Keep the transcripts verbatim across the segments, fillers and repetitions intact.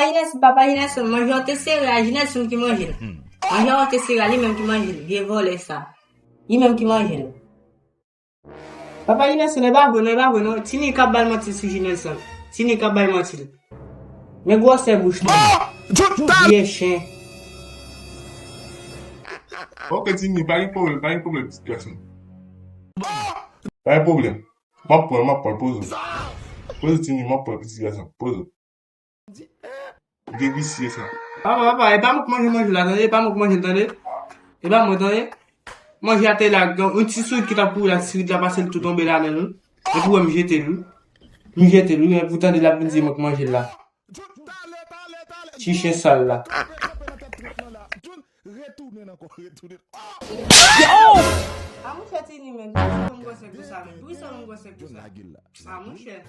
Papa Inès, papa Inès, manje an te sere a, Ginelson ki manje l. Manje an te sere a, li menm ki manje l. Vye vòlè sa. Li menm ki manje l. Papa Ginelson, e pa vre non, e pa vre non. Tini k ap bay manti sou Ginelson. Tini k ap bay manti. Men gwosè bouch li. Vye chen. Ok, Tini, pa gen pwoblèm, pa gen pwoblèm, pitit gason. Pa gen pwoblèm. M ap pran, m ap pran, poze w. Poze w, Tini, m ap pran, pitit gason. Poze w. Vye visye sa. Papa, papa, e pa mwen k manje manje la, tande? E pa mwen k manje l, tande? E pa mwen, tande? Manje a te la, yon ti sourit ki t ap kouri la, ti sourit la pase l tou tonbe ladan l, wi. Epi w wè m jete l, wi. M jete l, wi, epi w tande l ap vin di mwen k manje l la. Ti chen sal la. A monchè Tini, men, poukisa w vin gwosè konsa, men? Poukisa w vin gwosè konsa? A monchè.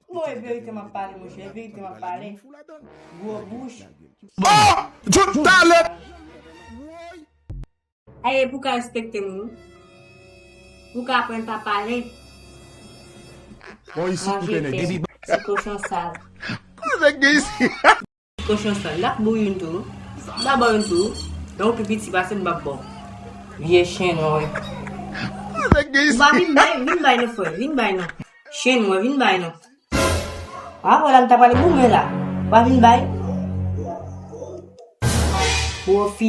Bon, e verite m ap pale, monchè, e verite m ap pale. Gwo bouch. Bon, tout talè. Aye, pou ka respekte moun, pou ka aprann pa pale. Bon, isi pou tene. Ti kochon sal. Kochon sal, l ap bouyi youn tou. L ap bò youn tou. Donk, ou pi piti pase m, m ap bò. Vye chen nwa. Ou pa vin bay, vin bay non, frè, vin bay non. Chen nwa, vin bay non. A, vwala, m ta pral goumen la. Ou pa vin bay. Gwo fi.